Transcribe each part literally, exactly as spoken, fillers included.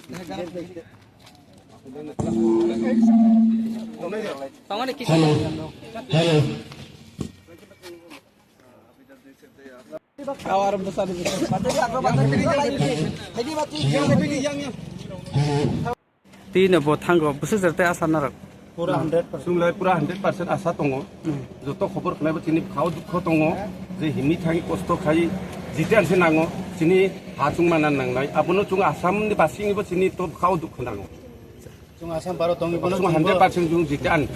Hello. Hello. Hello. Tini bo thango, bwswk jar tei asa norok. Pura hundred percent. Chwng lai pura hundred percent asa tongo. Hmm. Joto khobor khnai bo chini khao dukho tongo. Je himni thangwi kosto khai jite anse nango. Chini ha chwng mana nangnai. Abono chwng Assam ni basing bo chini to khao dukho nango. Chwng Assam baro tongwi bono chwng hundred percent chwng jite an.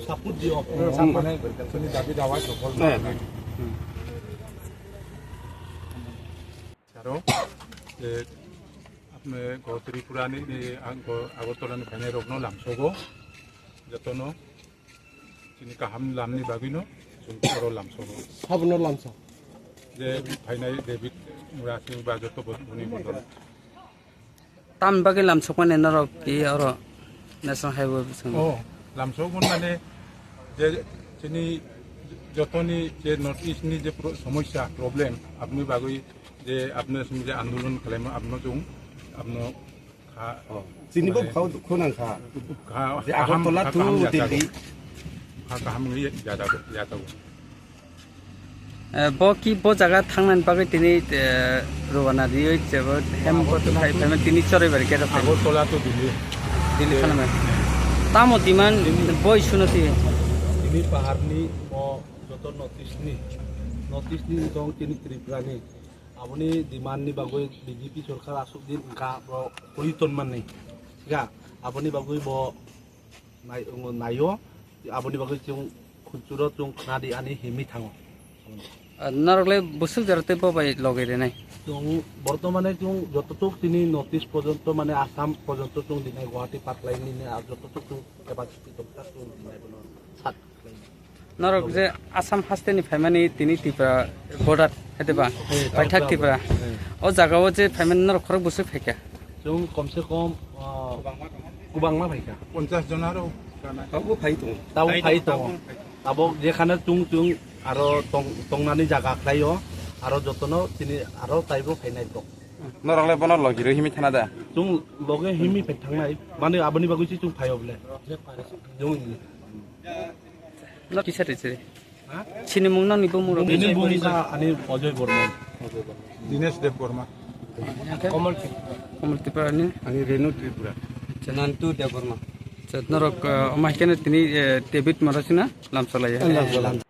Support dio. Hmm. Chini dabi dawa sokol. Eh. Saro, je, apne go Tripura ni, ni, ang go Agartala ni phainai rokno lamsogo, jotono, chini kaham lamni bagwino, chwng oro lamsogo. Sabono lamso. Je phainai David Murasing ba joto bo-, boni bodol. Tam bagwi lamsokmani norok ki oro National Highway bising? Oh, lamsokmani mane je chini jotoni je North East ni je pro-, somosya, problem, aboni bagwi je apne song je andolon khlaima abno chwng abno kha-, oh, chini bo mane khao dukho nang kha. Kha-, je kaham, Agartala kha-, to kaham yachago. Delhi. Kha-, kaham wngwi yachago, yachago. Eh, bo ki bo jaga thangnani bagwi tini, eh, rwna riwi jebo hem bo tini chorwi bari khe rw phai. Agartala to Delhi. Delhi khanamai. Tamo demand boi suno ti. Tini paharni mo joto North East ni, North East ni tong tini Tripura ni. Aboni demand ni bagwi B J P sorkar aswk din wngkha, bo poriton manni. Ga, aboni bagwi bo nai-, naio, aboni bagwi chwng khunchuro chwng khnadi ani himwi thango. Ah, norok le bwswk jora tei bo bai logi rinai? Chwng bortomane chwng jototok chini North East porjonto mane Assam porjonto chwng dinai Guwahati patlai nini ar jototok chwng capacity tongkha chwng dinai bono sat khlainai. Norok je Assam haste ni phaimani tini Tripura border hete ba? Eh, paithak Tripura. Tripura. Eh. O jaga o je phaimani norok khorok bwswk phaikha? Chwng komse kom, ah, kwbangma phaikha. Ponchas jona rok. Tabuk phai tongo. Tabuk phai tongo. Tabuk jekhane chwng chwng aro tong-, tongnani jaga khlaio, aro jotono chini aro taibo phainai tok. Norok le bono logi rw himwi thana da? Chwng loge himwi phai thangnai, mane aboni bagwi se chwng phaio bole. Chwng No kisa rwchiri. Ha? Chini mung nang ni bumung rok. Bini bumung kha ani Ajoy Bormon. Dinesh Deb Borma. Kamal Tripura ni. Ani Renu Tripura. Nantu Deb Borma. Chat norok, uh, oma hikene tini, eh, David Marasina lamsalaya. Lamsalaya.